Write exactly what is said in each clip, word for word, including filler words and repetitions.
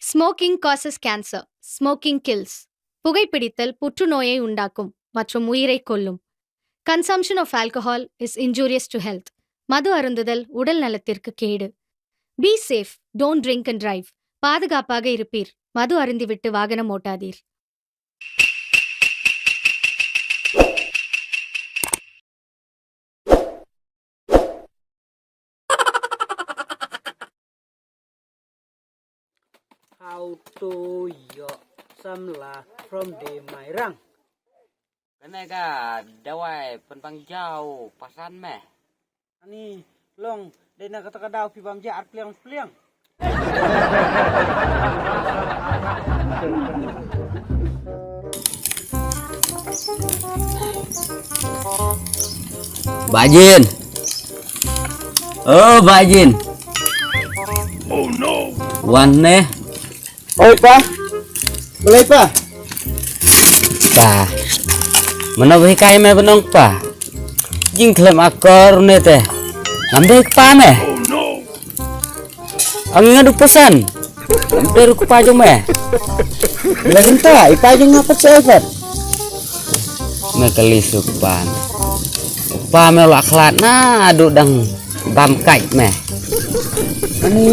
Smoking causes cancer. Smoking kills. புகைப்பிடித்தல் புற்றுநோயை உண்டாக்கும் மற்றும் உயிரை கொல்லும். Consumption of alcohol is injurious to health. மது அருந்துதல் உடல் நலத்திற்கு கேடு. Be safe, don't drink and drive. பாதுகாப்பாக இருப்பீர், மது அருந்திவிட்டு வாகனம் ஓட்டாதீர். How to yok samla from de Mairang. Kane ka dawai pynpang jaw pasan me. Ani long de na kata ka daw phi bam ja ar pliang pliang. Bajin. Oh, Bajin. Wan ne. Oi pa. Balei pa? Pa. Mano ba hikai me ba nong pa. Jing khlem akor ne te. Ngam dei pa me. Ang nga du pesan. Ngam dei ru pa jong me. Lagin ta, i pa jong nga pat sa pat. Me kali suk pa me. Pa me la khlat na du dang bam kai me. Ani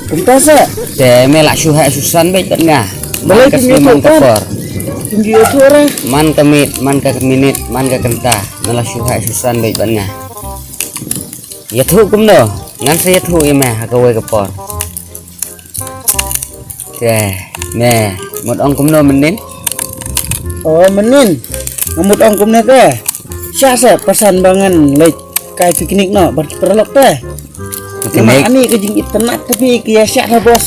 kumta sa. Te me la shu hai susan bek ban nga. Balai man ka tinggi sni man ka por. Tinggi itu orang. Man ka mit, man ka minit, man ka kenta. Me la shu hai susan bek ban nga. Ya thu kumno. Ngan sa ya thu i me ha ka wei ka por. Te me mut ong kumno menin. Oh menin. Ngamut ong kumno ke. Sya sa pasan bangan lek kai piknik no bar perlok te. Nama ani ke jing itanat tapi ke ya sya ha bos.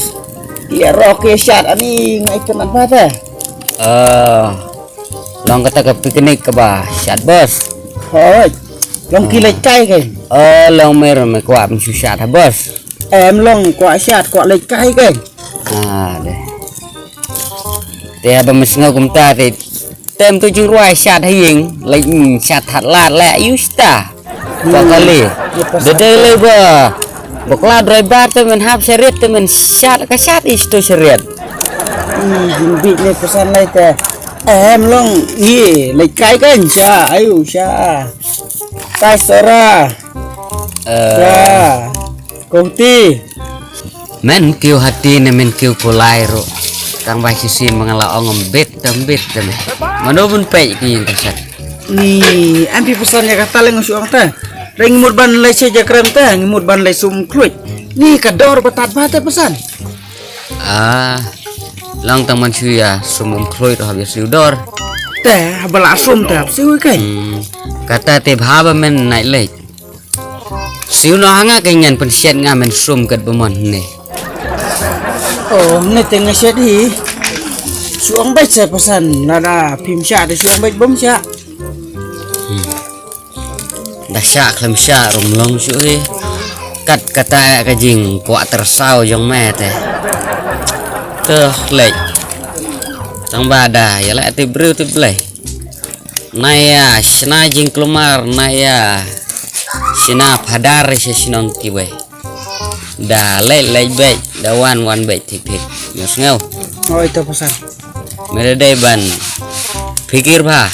Ya rok ke sya ani ngai itanat ba te. Eh, long kata ka piknik ka ba sya bos. Hoi. Long ki lek kai ke. Eh, long mer me kwah pynsu sya ha bos. Em long kwah sya kwah lek kai ke. Ah, deh. Te haba me sngew kumta te tem tu jingruai shat ha ïing, lai shat hat lat le ayu sta. Ba kali. Dede le ba. Bakla driver te men hap sharit te men shat ka shat isto sharit. Jing bit ne pesan lai te. Em long ye lai kai kan sha ayu sha. Tai sora. Sha. Kong ti. Men kiew hati ne men kiew kulai ru. Tang bai sisi mengala ong embit embit te me. Mano bun pek ki yang kasat. Ni ampi pesan ya kata leng su ong ta. Reng mut ban lai se jakrem ta, ngi mut ban lai sum kluit. Ni ka dor batat ba ta pesan. Ah, lang tang man su ya sum um kluit hab ya su dor. Te bala sum ta su kai. Kata te bha ba men nai lek. Siu no hanga ka ngan pynshet nga men sum kat bamon ne. Oh ne te nga shet hi. Suang bait sa pasan lada phim sha de suang bait bom sha. Da sha khlem sha rum long shu hi. Kat kata ka jing kwah tersaw jong me te. Te lek. Tang ba da ya la te bru te blai. Naya shna jingklumar naya shna phadar sha shnong kiwei. Da leit leit beit da wan wan beit thik thik. Nyo sngew. Oi to pasan. Meda dei ban pikir bha.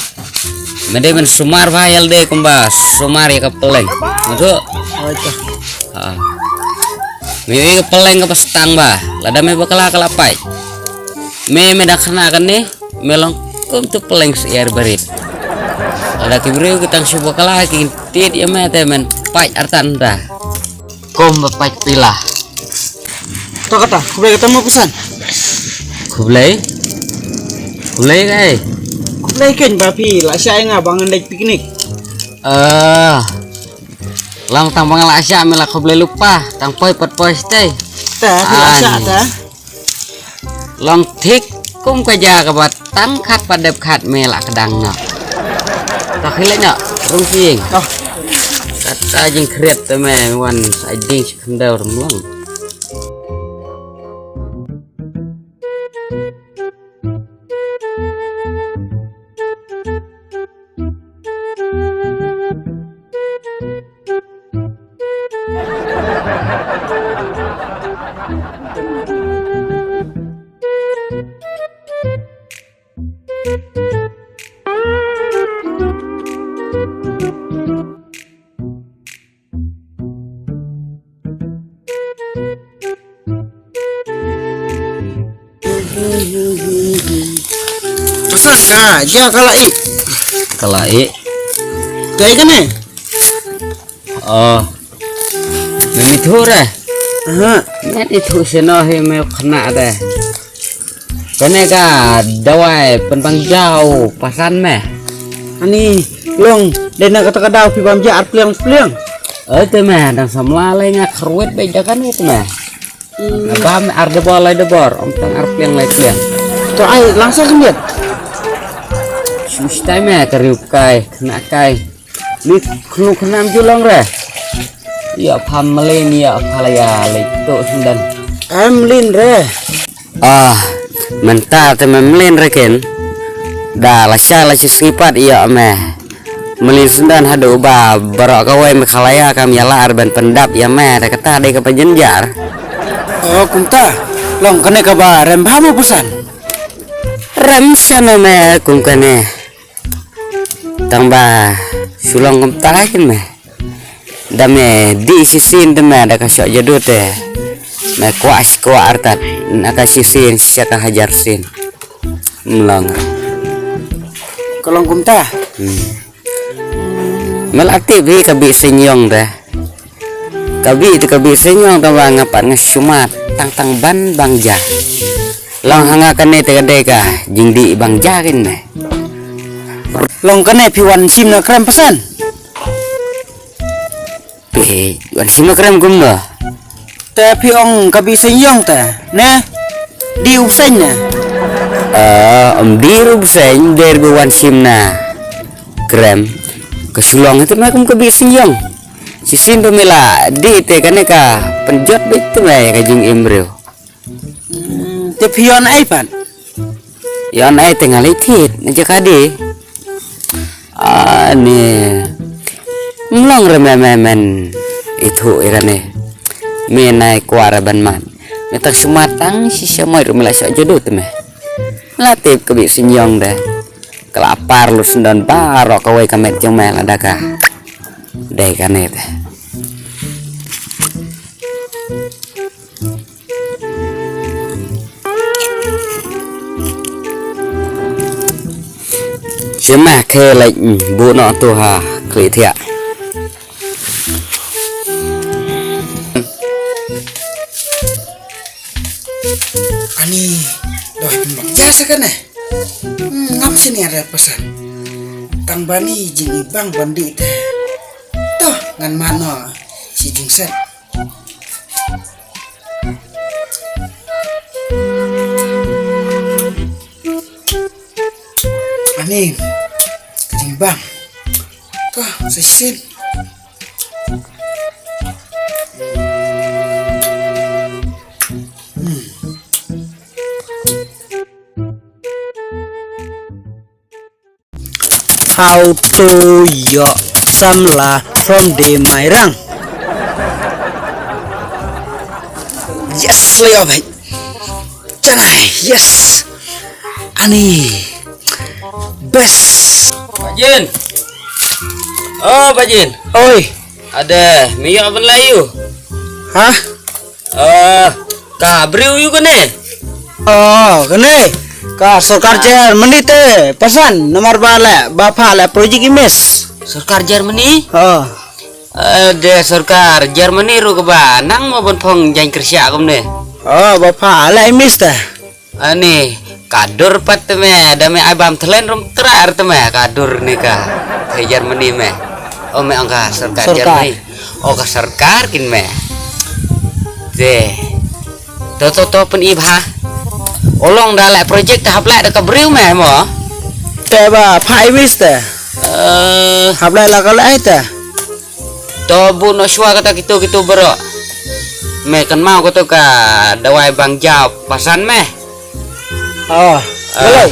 Meda dei ban sumar bha yal dei kumba sumar ya ka peleng. Maksud? Oi to. Ha. Me oi ka peleng ka pastang ba. Lada me bakala kala pai. Me me da khana kane. Me long kum tu peleng siar barit. Ada ki briew ki tang shu bakala ki tit ya me te men pait artan da. Kum ba pait pila. To kata, khublei kata mo pesan. Khublei. Khublei kai. Khublei ken ba phi la sha nga ba ngan leit piknik. Ah. Lang tang ba nga la sha me la khublei lupa, tang poi pat poi stay. Ta phi la sha ta. Long thik kum ka ja ka ba tang khat pa dep khat me la ka dang na. Ta khile na rung sieng. Kata jing khriat te me wan sa ding si khandau rum long. Pasan ka, ja ka la i. Ka la i. Ka i kane? Oh. Mem ithuh re? Aha. Mem ithuh seno hi me khana re. Kane ka dawai pynbang jaw pasan me. Ani long dena kata ka daw phi bam ja ar pliang pliang. Eh te me dang samla lai nga kharwet bai da kane te me. Nga bam ar debor lai debor, ong tang ar pliang lai pliang. To ai langsa khyndiat. Sustai me ka riu kai, khna kai. Ni khnu khnam ju long re. Ïa pha mlin ïa pha la ïa le to sendang. Em lin re. Ah, mynta te me mlin re ken. Da la sha la sha sipat ïa me. Mlin sendang haduh ba baroh kawei me khalaya kam ïa la ar ban pyndap ïa me da kata dei ka pynjynjar. Oh, kumta. Long kane ka ba rem ba mo pasan. Rem sha me me kum kane. Tang ba shu long kumta kin me. Da me dih shisien te me da ka shoh jadu te. Me kwah shi kwah artat na ka shisien sha ka hajar sien. Mlong. Ka long kumta. Hmm. Me la tip hi ka bih seiñ ïong te. Ka bih te ka bih seiñ ïong te ba nga pat nga shu mad tang tang ban bang ja. Long ha nga kane te ka dei ka jingdih bang ja kin me. Long kane phi wan shim na krem pasan. Phi wan shim na krem kumno? Te phi ong ka bih seiñ ïong te ne? Dih u bseiñ ne? Eh, em dih u bseiñ der ba wan shim na krem. Ka shu long te me kum ka bih seiñ ïong. Shisien ba me la dih te kane ka pynjot beit te me ka jingim briew. Hmm, te phi ïoh ai pat? Ïoh ai te nga leit thied na jaka dih. Ani. Mlong re me me men ithuh ïa kane. Me nai kwah re ban mad. Me tak shu mad tang shisha moi re me la shoh jadu te me. La tip ka bih seiñ ïong de. Ka la par lut sendon baroh kawei ka met jong me lada ka dei kane te. Shi me khe leit, mm, buh noh tu ha khlieh thiah. Ani, doh pynbang ja sa kane. Hmm, ngam sini ada pesan. Tang bani jingibang ban dih te. Toh ngan mano shi jingset. Ani, ka jingbang. Ka, sa shisien. Hmm. How to ïoh samla from de Mairang. Yes, leo bhai. Chanai, yes. Ani. Best. Bajin. Oh, Bajin. Oi. Ada, me ïoh ban lai ïu. Hah? Eh, ka briew ïu kane? Oh, kane. Ka sorkar Germany te. Pasan, namar ba le, ba pha le project imes. Sorkar Germany? Oh. Eh, de sorkar Germany ruh ka ba nang mo ban phong jaiñ kyrsiah kumne. Oh, ba pha le imes te. Ani, ka dur pat te me, da me ai bam thlen rum trar te me, ka dur ni ka. Te Germany me. O me ong ka sorkar Germany. O ka sorkar kin me. Te. To to to pyn i bha. O long da leh project te hap leh da ka briew me mo. Te ba pha i wis te. Eh. Hap leh la ka leh te. To buh noh shuwa kata kito kito baroh. Me kynmaw kato ka dawai bang jaw pasan me. Oh, balai.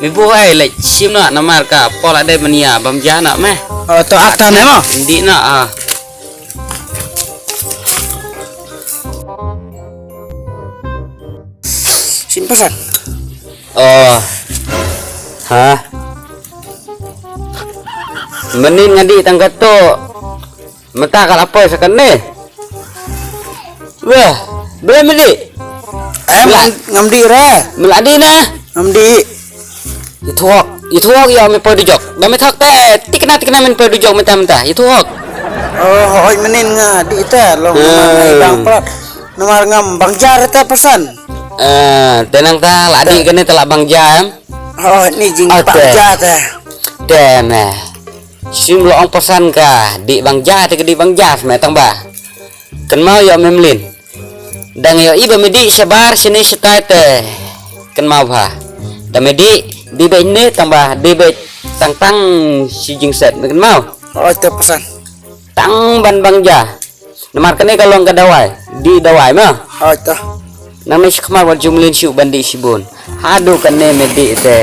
Me buh ai leh shim noh namar ka pol ade mania bam ja noh me. Oh, to akta ne mo. Ndi noh ah. Shin pasan. Oh. Ha. Menin ngadi tang kato. Mata ka lapoi sa kane. Weh, bele midi. Em, ngam, ngam dih re. Me la dih ne? Ngam dih. Ïathuh hok, ïathuh hok ïa me poi dujok. Da me thok te, tikna tikna men poi dujok mynta mynta. Ïathuh hok. Oh, hooid mynnin nga dih te, long namar nga i bang prat. Namar ngam bang ja re te pasan. Eh, te nangta la dih kane te la bang ja em. Hooid ni jing bang ja te. Te me. Sim lo ong pasan ka dih bang ja te ka dih bang ja me tang ba. Kynmaw ïa me mlien. Dang ïohi ba me dih shabar shane shatai te. Kynmaw bha. Da me dih, dih beit ne tang ba, dih beit tang tang shi jingset me kynmaw. Hooid te pasan. Tang ban bang ja. Namar kane ka long ka dawai. Dih dawai ma. Hooid te. Nang ne shi khmat wat ju mlien shu ban dih shibun. Haduh kane me dih te.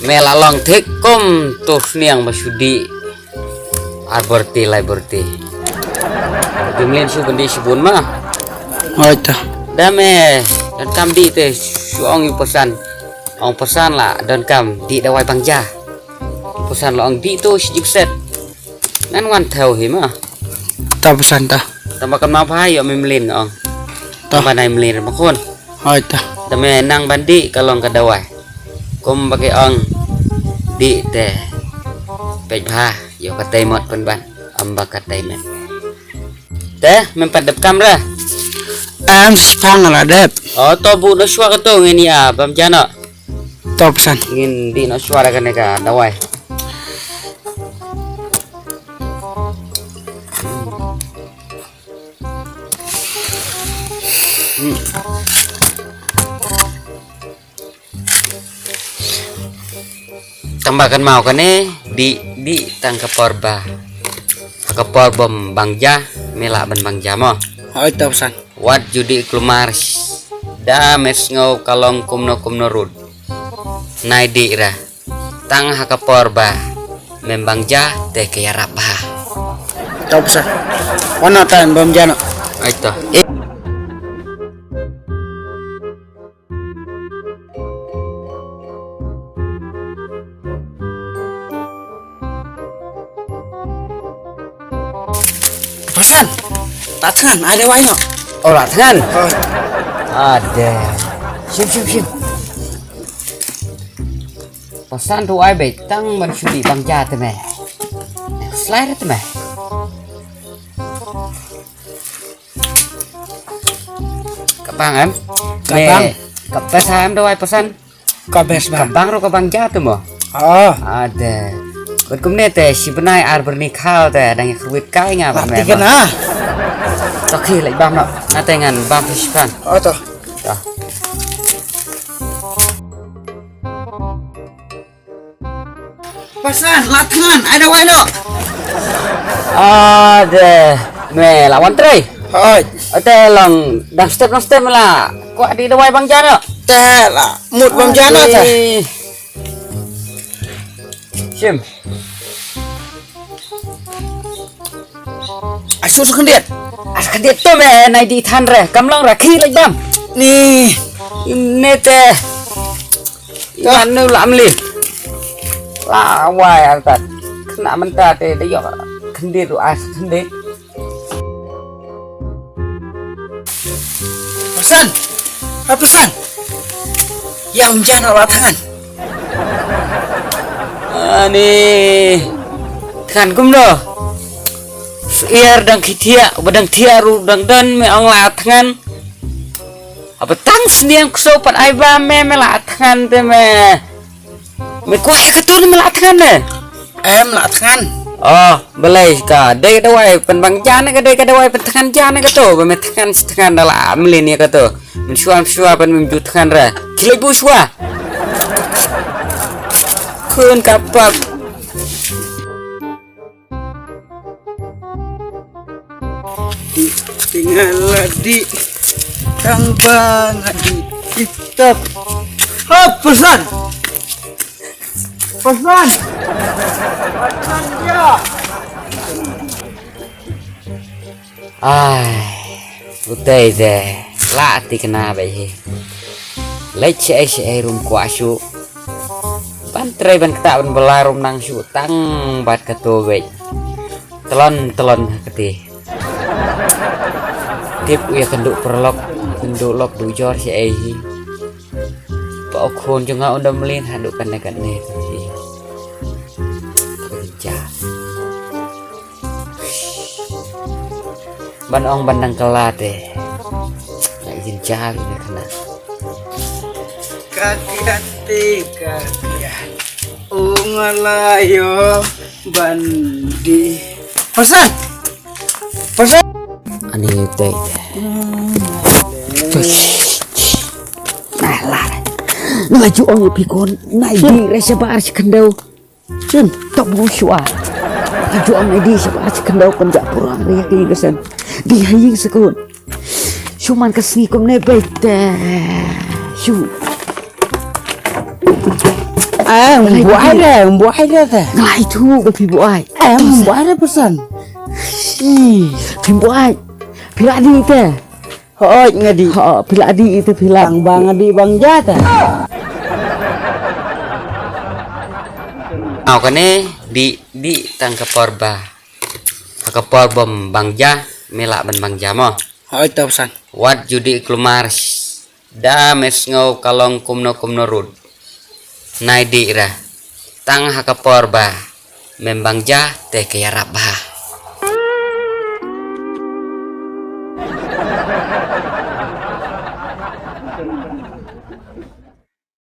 Me la long thik kum tu sniang ba shu dih. Ar bor te lai bor te. Ju mlien shu ban dih shibun ma. Hooid te. Da me donkam dih te shu ong ïa u pasan. Ong pasan la donkam dih dawai bang ja. Pasan la ong dih tu shi jingset. Ngan wan thew hi ma. Te pasan te. Tang ba kynmaw bha ïa me mlien nga ong. Te. Tang ba nai mlien ma khun. Hooid te. Te me nang ban dih ka long ka dawai. Kumba ki ong dih te. Peit bha ïa ka tei mot pynban. Ym ba ka tei met. Te mem pat dep kam re. Em, shiphang la dep. Oh, to buh noh shuwa kato ngin ïa bam ja noh. To pasan. Ngin dih noh shuwa da kane ka dawai. Tang ba kynmaw kane dih dih tang ka por ba. Ha ka por bym bang ja me lah ban bang ja mo. Hooid te pasan. Wat ju dih kulmar da me sngew ka long kumno kumno ruh. Nai dih ra. Tang ha ka por ba mem bang ja te ka ïarap bha. Te pasan. Wan noh te bam ja noh. Ai to. Pasan. La thngan, ai dawai noh. Oh, la thngan. Oh. Ade. Shim, shim, shim. Pasan tu ai beit tang ban shu dih bang ja te me. Slide te me. Ka bang em? Ka bang. Ka pesa em dawai pasan? Ka bes bang. Ka bang ruh ka bang ja tu mo. Oh. Ade. Bad kumne te shi bnai ar byrni khaw te dang ïa khwit kai nga bad me. Tiken ah. To khie leit bam noh. Nga te ngan bam shi pan. Oh to. To. Pasan, la thngan, ai dawai noh. Ade, me la wan trei. Hooid. Te long dang step dang step me la kwah dih dawai bang ja noh. Te la mut bam ja noh te. Shim. Ai shu khyndiat. Ai khyndiat to me nai dih than re. Kam long ra khie leit bam. Ni. Ne te. Ïa nu la mlien. La wai artat. Kena mynta te da ïoh khyndiat ruh ai khyndiat. Pasan. Ha pasan. Ïa um ja noh la thngan. Ani. Thngan kumno. Syiar dang khie thiah, ba dang thiah ruh dang don me ong la thngan. Haba tang sniang kso pat ai ba me me la thngan te me. Me kwah ïa katu ne me la thngan ne? Em la thngan. Oh, balei ka dei ka dawai pynbang ja ne ka dei ka dawai pynthngan ja ne katu ba me thngan shi thngan da la mlien ïa katu. Men shuwa shuwa pan mem ju thngan ra. Khie leit buh shuwa. Khun ka pap. Dih, te nga la dih. Tang ba nga dih. Itap. Hap, pasan. Pasan. Pasan dia. Ai, utei te la tikna ba hi. Leit shaei shaei rum kwah shuh. Ban trei ban ktah ban bylla rum nang shuh tang bad kato beit. Tlon tlon ha kti. Tip u ïa kynduh paralok. Kin du lok du jor shi ei hi. Pa u khun jong nga un da mlien haduh kane kane hi. Ka jynjar. Ban ong ban nang kylla te. Ka jynjar ïa kane. Ka kiat te ka kiat. Ong ala ïoh ban dih. Pasan. Pasan. Ani te. Nah, la. Nga ju ong ïa phi khun, nai dih re shabar shi khyndew. Shin, to buh shuwa. Nga ju ong nai dih shabar shi khyndew, pynjah pura re ïa ki ka shen. Dih ha ïing sa khun. Shu man ka sngi kumne beit te. Shu. Eh, buai re, buai re te. Ngai tu ka phi buai. Eh, buai re pasan. Shi, phi buai. Phi la dih te. Hooid nga dih. Ho, phi la dih te phi la. Tang ba nga dih bang ja te. Au kane dih, dih tang ka por ba. Ha ka por bym bang ja, me lah ban bang ja mo. Hooid to pasan. Wat ju dih kulmar. Da me sngew ka long kumno kumno ruh. Nai dih ra. Tang ha ka por ba mem bang ja te ka ïarap bha.